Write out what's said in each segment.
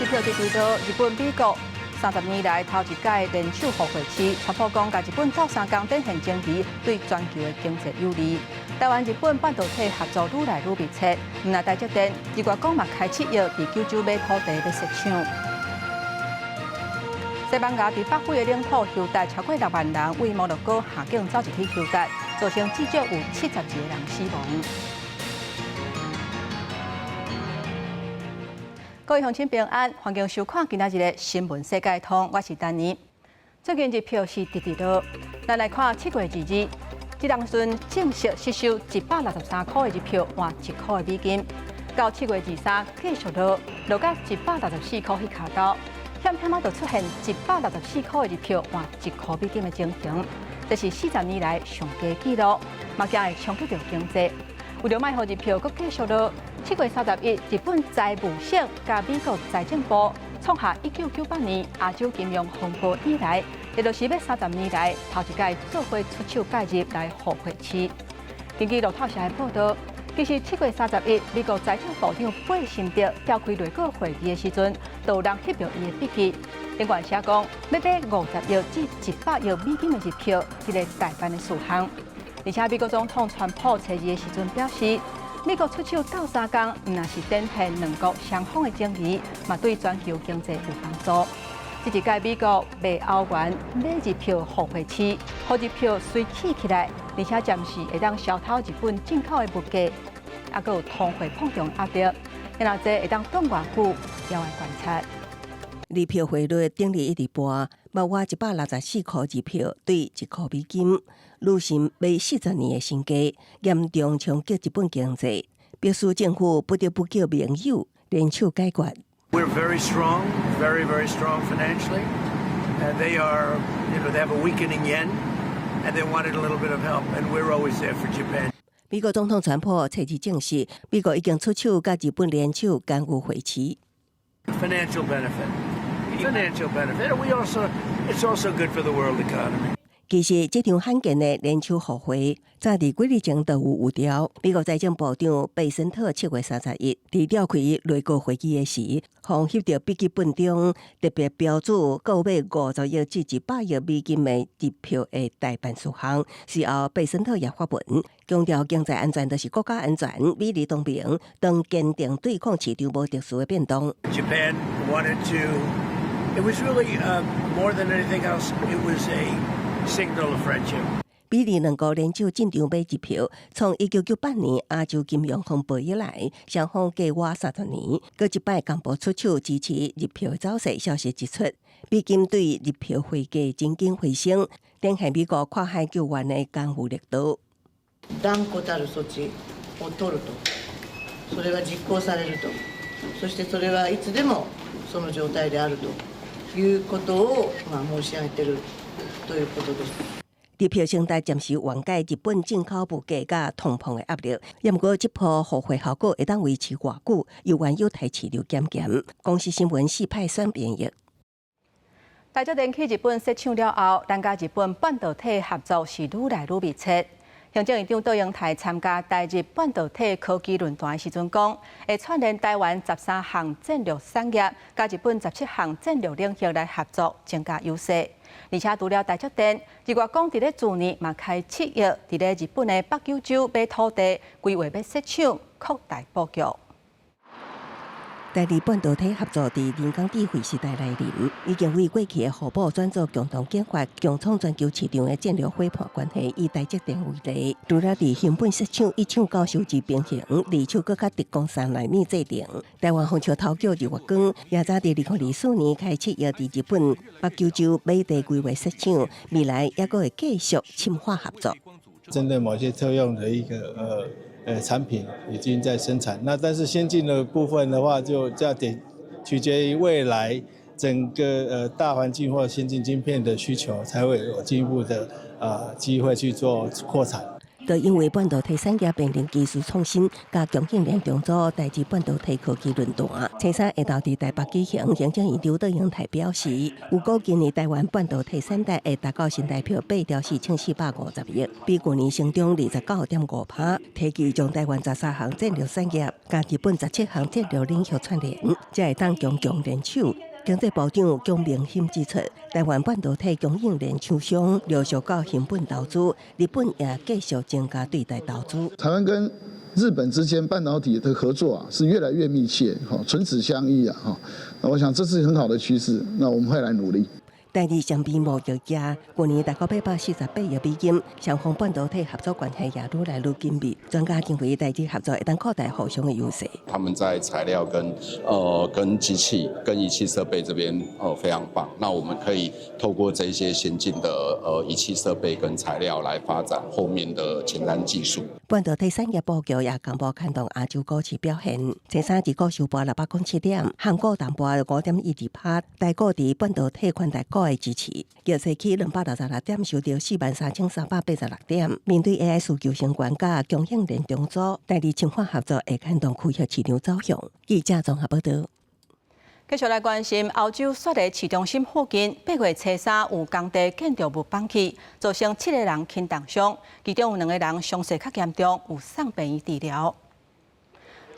日票一直落，日本美國30年來頭一擺聯手互匯市，川普講共日本鬥相共展現情誼，對全球的經濟有利。台灣日本半導體合作愈來愈密切，毋但台積電，日月光嘛開7億佇九州買土地欲設廠。西班牙佇北非的領土休戰超過6萬人對摩洛哥下境走入去休戰，造成至少有72個人死亡。各位鄉親平安，歡迎收看今仔日的新聞世界通，我是丹妮。最近日票是直直落，咱來看7月22日，這當陣正式吸收163塊的日票換1塊的美金，到7月23繼續落，落到164塊彼跤頭，險險仔就出現164塊的日票換1塊美金的情形，這是40年來上低紀錄，嘛驚會衝擊著經濟。為著莫予日票閣繼續落，7月31，日本財務省佮美國財政部創下1998年亞洲金融風暴以來，也就是欲30年來頭一擺做伙出手介入來護匯市。根據路透社的報道，其實7月31，美國財政部長貝森特召開內閣會議的時陣，就有人翕著伊的筆記，頂懸寫講欲買50億至100億美金的日票，這个待辦的事項。而且美國總統川普初二的時陣表示，美國出手鬥相共，毋但是展現兩國雙方的情誼，嘛對全球經濟有幫助。這一擺美國賣歐元買日票護匯市，予日票隨起起來，而且暫時會當消透日本進口的物價，猶閣有通貨膨脹壓力，若這會當擋偌久，猶愛觀察。日票匯率頂日一直跋，欲倚164塊日票對1塊美金，女神買40年的新低，嚴重衝擊日本經濟，迫使政府不得不叫盟友聯手解決。 We're very strong, very, very strong financially. And they are, you know, they have a weakening yen, and they wanted a little bit of help, and we're always there for Japan. 美國總統川普初二證實，美國已經出手佮日本聯手干預匯市。 Financial benefit. Financial benefit. We also, it's also good for the world economy. 其實這場罕見的聯手互匯，早佇幾日前就有預兆。美國財政部長貝森特7月31佇召開內閣會議的時，予翕著筆記本中特別標註購買50億至100億美金的日票的待辦事項。隨後，貝森特也發文強調，經濟安全就是國家安全，美日同盟當堅定對抗市場無秩序的變動。 Japan wanted to. It was really more than anything else. It was a signal of friendship. 美日兩國聯手進場買日票，從1998年亞洲金融風暴以來，雙方隔倚30年，閣一擺共步出手支持日票走勢。消息一出，美金對日票匯價緊緊回升，展現美國跨海救援的干預力度。断固たる措置を取ると、それは実行されると、そしてそれはいつでもその状態であるということをまあ申し上げているということです。日票升值暫時緩解日本進口物價佮通膨的壓力，毋過這波互匯效果會當維持偌久，猶原有待市場檢驗。公視新聞四派選編譯。台積電去日本設廠了後，咱佮日本半導體合作是愈來愈密切。行政院長卓榮泰參加台日半導體科技論壇的時陣講，會串聯台灣13項戰略產業，佮日本17項戰略領域來合作，增加優勢。而且除了台積電，日月光佇咧去年嘛開7億，佇咧日本的北九州買土地，規劃欲設廠，擴大布局。台日半導體合作佇人工智慧時代來臨，已經為過去的互補轉做共同研發、共創全球市場的戰略夥伴關係。以台積電為例，除了佇熊本設廠一廠九收之平衡，二廠閣較直攻3納米製程。台灣風潮頭腳日月光，也早佇2024年開7億佇日本北九州買地規劃設廠，未來猶閣會繼續深化合作。針對某些特用的一個產品已經在生產，那但是先進的部分的話，就要得取決於未來整個大環境或先進晶片的需求，才會有進一步的機會去做擴產。就因為半導體產業面臨技術創新佮供應鏈重組，台日半導體科技論壇，初三下晝佇台北舉行。行政院長卓榮泰表示，預估今年台灣半導體產值會達到新台票8兆4450億，比舊年成長29.5%。提議將台灣13項戰略產業佮日本17項戰略領域串聯，才會當強強聯手。經濟部長蔣明欽指出，台灣半導體供應鏈廠商陸續到熊本投資，日本也繼續增加對台投資。台灣跟日本之間半導體的合作啊，是越來越密切，哈，唇齒相依啊，哈。那我想這是很好的趨勢，那我們會來努力。台日雙邊貿易額去年達到848億美金，雙方半導體合作關係也愈來愈緊密。專家認為，台日合作會當擴大互相的優勢。他們在材料跟機器、跟儀器設備這邊非常棒。那我們可以透過這些先進的儀器設備跟材料來發展後面的前瞻技術。半導體產業布局也同步牽動亞洲股市表現。前三日股收盤607點，韓股淡盤5.12%，台股佇半導體寬帶股的支持，逆勢起266點，收佇43,386點。面對 AI 需求升懸佮供應鏈重組，台日深化合作會牽動區域市場走向。記者綜合報道。繼續來關心歐洲雪梨市中心附近，8月初三有工地建築物崩去，造成七個人輕重傷，其中有兩個人傷勢較嚴重，有送病院治療。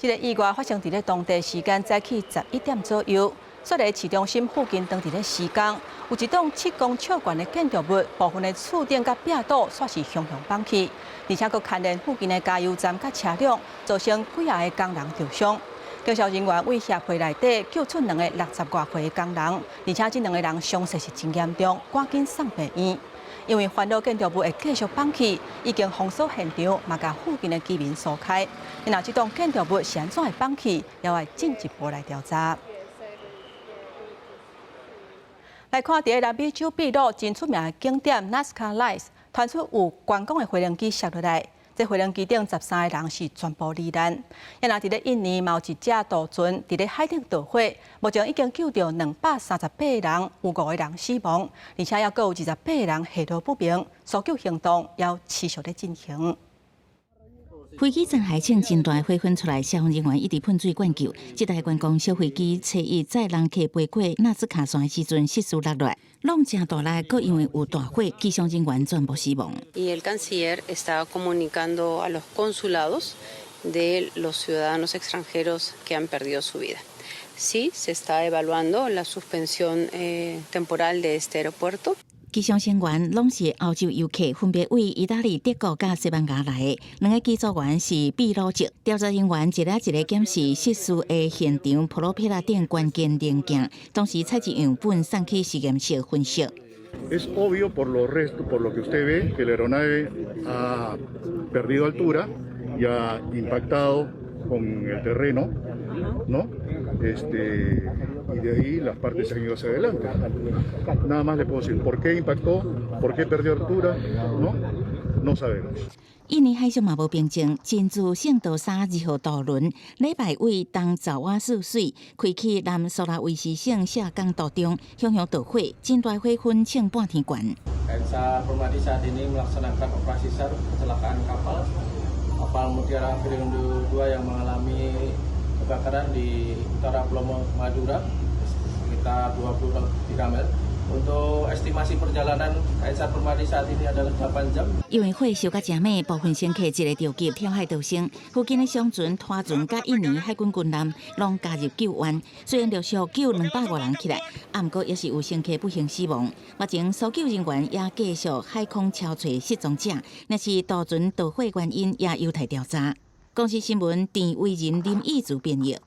這個意外發生佇咧當地時間早起11點左右。雪梨市中心附近當佇咧施工，有一棟7公尺懸的建築物，部分的厝頂佮壁堵，煞是雄雄崩去，而且閣牽連附近的加油站佮車輛，造成幾仔个工人著傷。救援人員對協會內底救出兩个60外歲的工人，而且這兩个人傷勢是真嚴重，趕緊送病院。因為煩惱建築物會繼續崩去，已經封鎖現場，嘛共附近的居民疏開。若這棟建築物是按怎會崩去，也會進一步來調查。來看佇南美洲秘魯真出名的景點 Nazca Lines，傳出有觀光的飛行機摔落來，這飛行機頂13個人是全部罹難。啊若佇咧印尼，嘛有一隻渡船佇咧海頂著火，目前已經救著238個人，有五個人死亡，而且猶閣有28個人下落不明，搜救行動猶持續咧進行。飛機殘骸衝真大火噴出來，消防人員一直噴水灌救。這台觀光小飛機初一載人客飛過納斯卡山的時陣失事落來，浪誠大力，閣因為有大火，機上人員全部死亡。 Y el canciller está comunicando a los consulados de los ciudadanos extranjeros que han perdido su vida. Sí, se está evaluando la suspensión temporal de este aeropuerto. 機上成員攏是歐洲遊客，分別對意大利、德國佮西班牙來的。兩个機組員是秘魯籍。調查人員一个一个檢視失事的現場，普羅皮拉頂關鍵零件，同時採集樣本送去實驗室分析。 Es obvio por lo resto, por lo que usted ve, que la aeronave ha perdido altura y ha impactado con el terreno, ¿no? Y de ahí las partes se han ido hacia adelante. Nada más le puedo decir por qué impactó, por qué perdió altura, ¿no? No sabemos. 印尼海上嘛無平靜，真珠聖淘沙2號渡輪禮拜對東爪哇泗水開去南蘇拉威西省下港途中，雄雄著火，真大火焚衝半天懸。 KN SAR Permadi saat ini melaksanakan operasi SAR kecelakaan kapal kapal Mutiara Firindo 2 yang mengalami kebakaran di utara Pulau Madura sekitar 20 nautical mil. Untuk estimasi perjalanan KN SAR Permadi saat ini adalah 8 jam. 因為火燒甲誠猛，部分乘客一个著急跳海逃生。附近的商船、拖船佮印尼海軍軍艦攏加入救援。雖然陸續救200外人起來，毋過猶是有乘客不幸死亡。目前搜救人員也繼續海空搜揣失蹤者，若是渡船著火原因也有待調查。公視新聞鄭偉仁、林義祖編譯。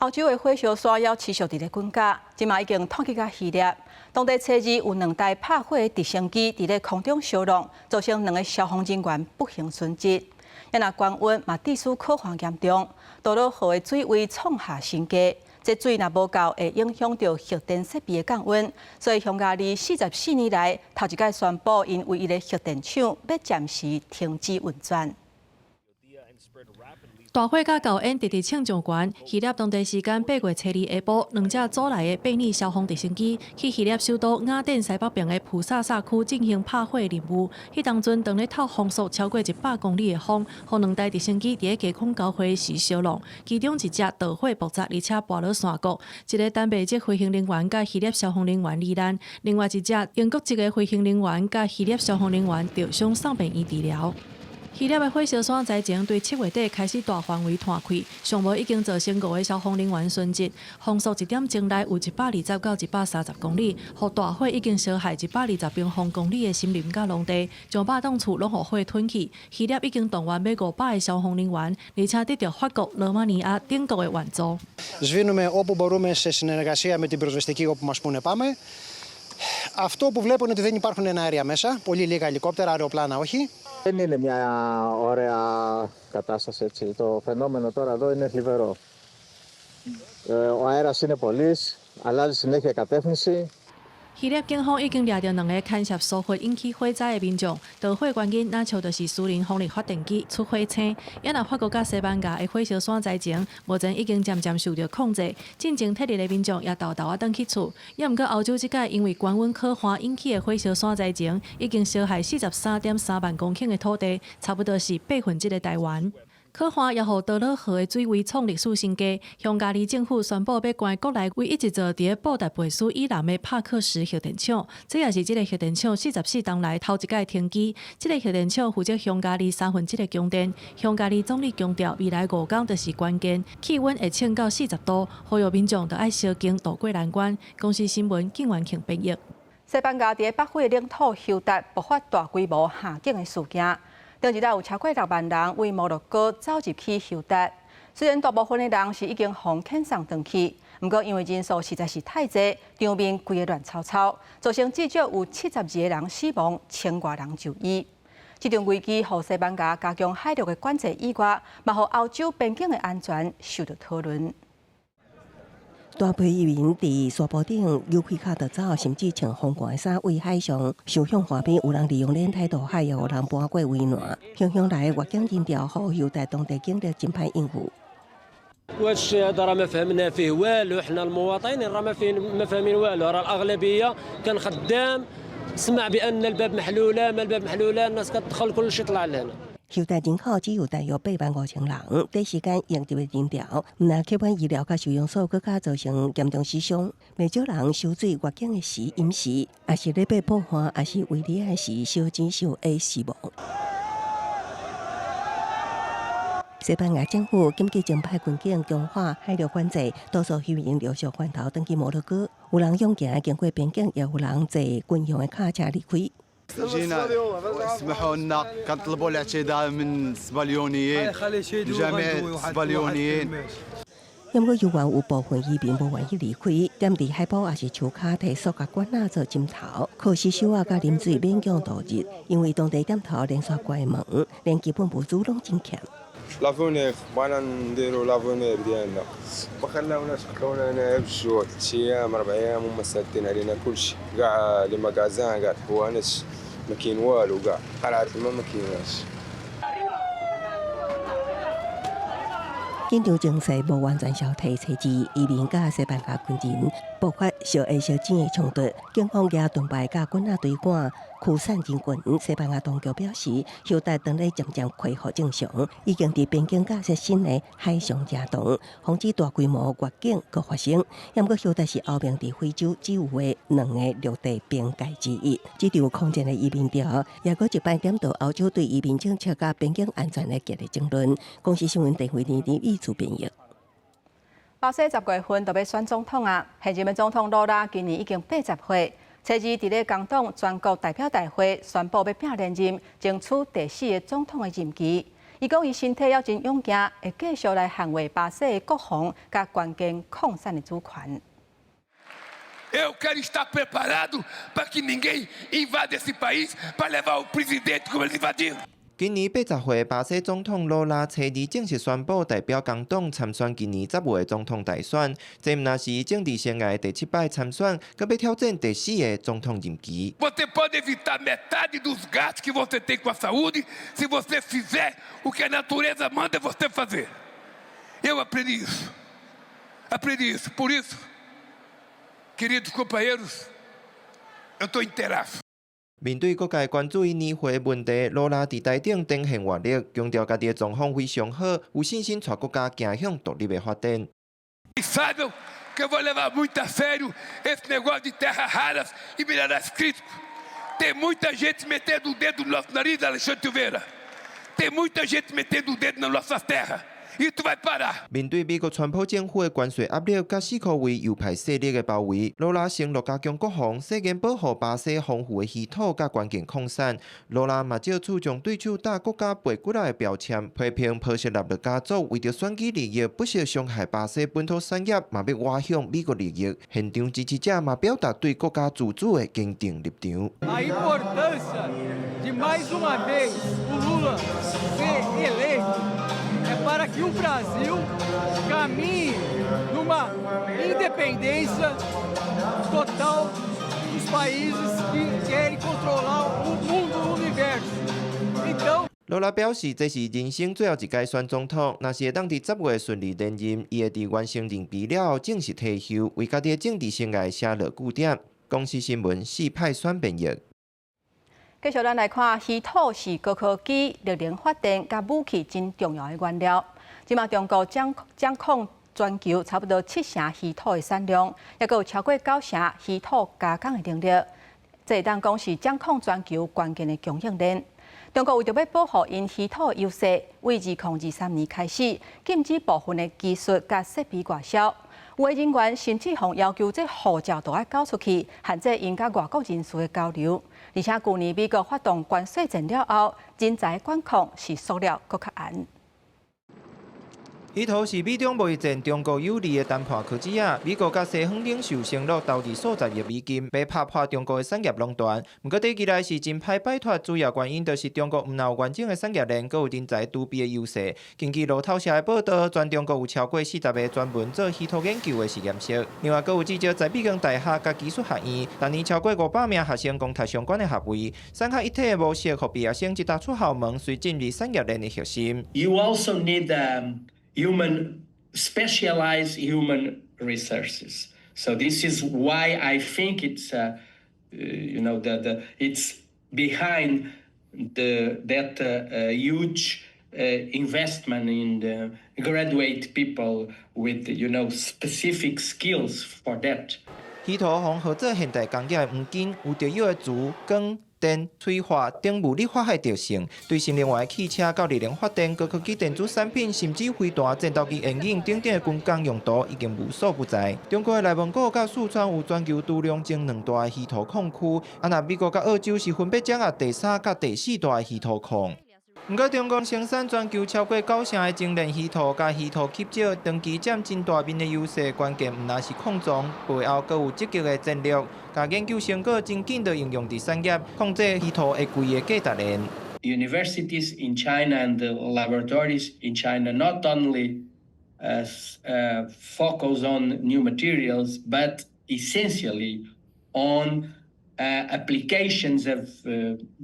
歐洲的火燒山猶持續佇咧滾絞，這馬已經湠去到希臘。當地初二有兩台拍火的直升機佇咧空中燒燙，造成兩个消防人員不幸殉職。啊若高溫嘛，致使苦旱嚴重，多瑙河的水位創下新低。這水若無夠，會影響著核電設備的降溫。所以，匈牙利44年來頭一擺宣布，𪜶唯一的核電廠欲暫時停止運轉。大火佮厚煙直直衝上懸，希臘當地時間8月初二下晡，兩架組來的貝爾消防直升機去希臘首都雅典西北爿的普薩薩區進行拍火任務。彼當陣當咧透風速超過100公里的風，予兩台直升機佇咧低空交匯時相挵，其中一隻導火爆炸，而且跋落山谷。一个丹麥籍飛行人員佮希臘消防人員罹難，另外一隻英國籍的飛行人員佮希臘消防人員受傷送病院治療。希臘的火燒山災情對7月底開始大範圍湠開，上無已經造成五个消防人員殉職。風速一點鐘內有120到130公里，予大火已經燒害120平方公里的森林佮農地，上百棟厝攏予火吞去。希臘已經動員欲500个消防人員，而且得著法國、羅馬尼亞等國的援助。 Σβήνουμε όπου μπορούμε σε συνεργασία με την πυροσβεστική όπου μας πούνε πάμε. Αυτό που βλέπω είναι ότι δεν υπάρχουν εναέρια μέσα, πολύ λίγα ελικόπτερα, αεροπλάνα όχι. Δεν είναι μια ωραία κατάσταση έτσι. Το φαινόμενο τώρα εδώ είναι θλιβερό. Ο αέρας είναι πολύς, αλλάζει συνέχεια κατεύθυνση. 希臘警方已經掠著兩个牽涉疏忽引起火災的民眾，導火原因若像就是私人風力發電機出火星。也若法國佮西班牙的火燒山災情，目前已經漸漸受著控制。進前撤離的民眾也沓沓仔轉去厝。也毋過歐洲這擺因為高溫可旱引起的火燒山災情，已經燒害43.3萬公頃的土地，差不多是八分之一的台灣。可旱也予多瑙河的水位創歷史新低。匈牙利政府宣布欲關國內唯一一座佇咧布達佩斯以南的帕克什核電廠，這也是這个核電廠44冬來頭一擺停機。這个核電廠負責匈牙利三分之一的供電。匈牙利總理強調，未來5工就是關鍵，氣溫會衝到40度，呼籲民眾著愛相敬渡過難關。公視新聞景元慶編譯。西班牙佇咧北非的領土休達爆發大規模陷阱的事件。頂一日有超過6萬人對摩洛哥走入去休達，雖然大部分的人是已經予遣送轉去，毋過因為人數實在是太濟，場面規个亂糟糟，造成至少有72个人死亡，千外人就醫。這場危機予西班牙加強海陸的管制以外，嘛予歐洲邊境的安全受著討論。大批移民佇沙坡頂扭開跤著走，甚至穿風寒的衫對海上想向岸邊，有人利用輪胎渡海，也有人搬過圍欄。洶湧來越境人潮，予休達當地警力真歹應付。 وهذا الشيء هذا راه ما فهمنا فيه والو حنا المواطنين راه ما فين ما فاهمين والو راه الاغلبيه كان خدام سمع بان الباب محلوله ما الباب محلوله الناس كتدخل كل شيء طلع لهنا。休達人口只有大約8萬5千人，短時間湧入的人潮，毋但客滿醫療佮收容所，閣較造成嚴重死傷。袂少人涉水越境的時淹死，抑是咧爬破岸，抑是圍籬仔時燒錢受壓死亡。西班牙政府緊急徵派軍警強化海陸管制，多數移民陸續返頭轉去摩洛哥。有人勇行經過邊境，也有人坐軍用的卡車離開。 جينا اسمحوا لنا كنطلبوا الاعتذار من السباليونيين جميع السباليونيين。毋過猶原有部分移民無願意離開，踮佇海埔抑是樹跤提塑膠罐仔做枕頭，靠施手仔佮啉水勉強度日。因為當地店頭連續關門，連基本物資攏真欠。 L'avenir بغينا نديرو l'avenir ديالنا ما خلاوناش خلاونا هنا بالجوع 3 ايام 4 ايام هما سادين علينا كلشي كاع les magasins كاع الحوانت ما كاين والو كاع قرعه الماء ما كايناش。緊張情勢無完全消退，初二移民佮西班牙軍人爆發相下相錢的衝突，警方舉盾牌佮棍仔追趕驅散人群。西班牙當局表示，休達當咧漸漸恢復正常，已經佇邊境架設新的海上遮擋，防止大規模越境閣發生。毋過休達是歐盟佇非洲只有的兩個陸地邊界之一。這場空前的移民潮，也閣一擺點著歐洲對移民政策佮邊境安全的激烈爭論。公視新聞鄧慧玲李主編譯。巴西10月份就欲選總統啊！現任的總統魯拉今年已經80歲，初二佇咧工黨全國代表大會宣布欲拼連任，爭取第四个總統的任期。伊講伊身體猶真勇健，會繼續來捍衛巴西的國防佮關鍵礦產的主權。 Eu quero estar preparado para que ninguém invada esse país para levar o presidente como eles invadiram. 今年80歲巴西總統盧拉初二正式宣布代表工黨參選今年10月總統大選，這毋但是政治生涯第七擺參選，閣欲挑戰第四个總統任期。 Você pode evitar metade dos gastos que você tem com a saúde se você fizer o que a natureza manda você fazer. Eu aprendi isso. Aprendi isso. Por isso, queridos companheiros, eu estou inteiraço. 面對各界關注伊年歲問題，盧拉佇台頂展現活力，強調家己的狀況非常好，有信心帶國家走向獨立的發展。 Saibam que eu vou levar muito a sério esse negócio de terras raras e minerais críticos. Tem muita gente metendo o dedo no nosso nariz, Alexandre Silveira. Tem muita gente metendo o dedo na nossa terra. Isso vai parar. 面對美國川普政府的關稅壓力，佮四箍圍右派勢力的包圍，盧拉承諾加強國防，誓言保護巴西豐富的稀土佮關鍵礦產。盧拉嘛借此將對手打國家背骨仔的標籤，批評波索納羅家族為著選舉利益，不惜傷害巴西本土產業，嘛欲倚向美國利益。現場支持者嘛表達對國家自主的堅定立場。 A importância de mais uma vez o Lula ser eleito é para que o Brasil caminhe numa independência total dos países que querem controlar o mundo, o universo. Então, 盧拉表示，這是人生最後一屆選總統，若是會當佇10月順利連任，伊會佇完成任期了後正式退休，為家己的政治生涯寫落句點。公視新聞四派選編譯。繼續咱來看，稀土是高科技、綠能發電佮武器真重要的原料。這馬中國掌控全球差不多七成稀土的產量，抑閣有超過九成稀土加工的能力。這會當講是掌控全球關鍵的供應鏈。中國為著欲保護𪜶稀土優勢，為2023年開始禁止部分的技術佮設備外銷。有的人員甚至予要求這護照都愛交出去，限制𪜶佮外國人士的交流。而且舊年美國發動關稅戰了後，人才管控是縮了閣較嚴。稀土是美中貿易戰中國有利的談判棋子仔。美國佮西方領袖承諾投入數十億美金，欲拍破中國的產業壟斷。毋過短期內是真歹擺脫，主要原因就是中國毋但有完整的產業鏈，閣有人才儲備的優勢。根據路透社的報導，全中國有超過40個專門做稀土研究的實驗室，另外閣有至少10幾間大學佮技術學院，逐年超過500名學生攻讀相關的學位。產學一體的模式，予畢業生一踏出校門，隨進入產業鏈的核心。 You also need human specialized human resources. So this is why I think it's you know the, the it's behind the that huge investment in the graduate people with specific skills for that. 稀土予人做現代工業的黃金，有特有的磁、光、電、催化等物理化學特性，對新能源汽車到綠能發電、高科技電子產品，甚至飛彈、戰鬥機、電影等等的軍工用途，已經無所不在。中國的內蒙古佮四川有全球儲量前兩大的稀土礦區，啊若美國佮澳洲是分別掌握第三佮第四大的稀土礦。毋過，中國生產全球超過九成的精煉稀土佮稀土吸石，長期佔真大面的優勢。關鍵毋但是礦藏，背後閣有積極的戰略，共研究成果真緊就應用佇產業，控制稀土的規个價值鏈。 Universities in China and the laboratories in China not only focus on new materials, but essentially on applications of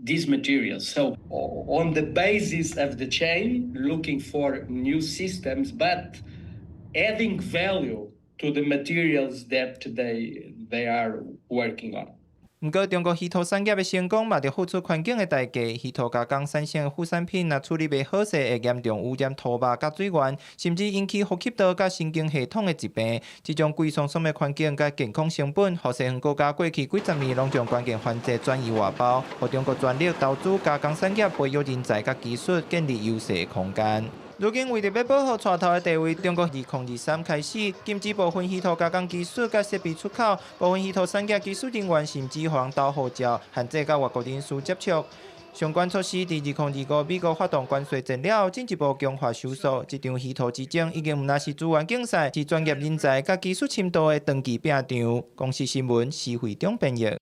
these materials. So on the basis of the chain, looking for new systems, but adding value to the materials that they are working on. 毋過，中國稀土產業的成功嘛，著付出環境的代價。稀土加工產生的副產品，若處理袂好勢，會嚴重污染土壤佮水源，甚至引起呼吸道佮神經系統的疾病。這種貴桑桑的環境佮健康成本，予西方國家過去幾十年攏將關鍵環節轉移外包，予中國全力投資加工產業，培育人才佮技術，建立優勢空間。如今為著欲保護帶頭的地位，中國2023開始禁止部分稀土加工技術佮設備出口，部分稀土產業技術人員甚至予人偷護照，限制佮外國人士接觸。相關措施佇2025美國發動關稅戰了後，進一步強化收縮。這場稀土之爭已經毋但是資源競賽，是專業人才佮技術深度的長期拼場。公視新聞施惠中編譯。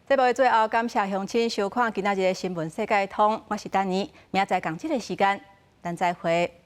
節目的最後，感謝鄉親收看今仔日的新聞世界通，我是丹妮，明仔載仝這个時間，咱再會。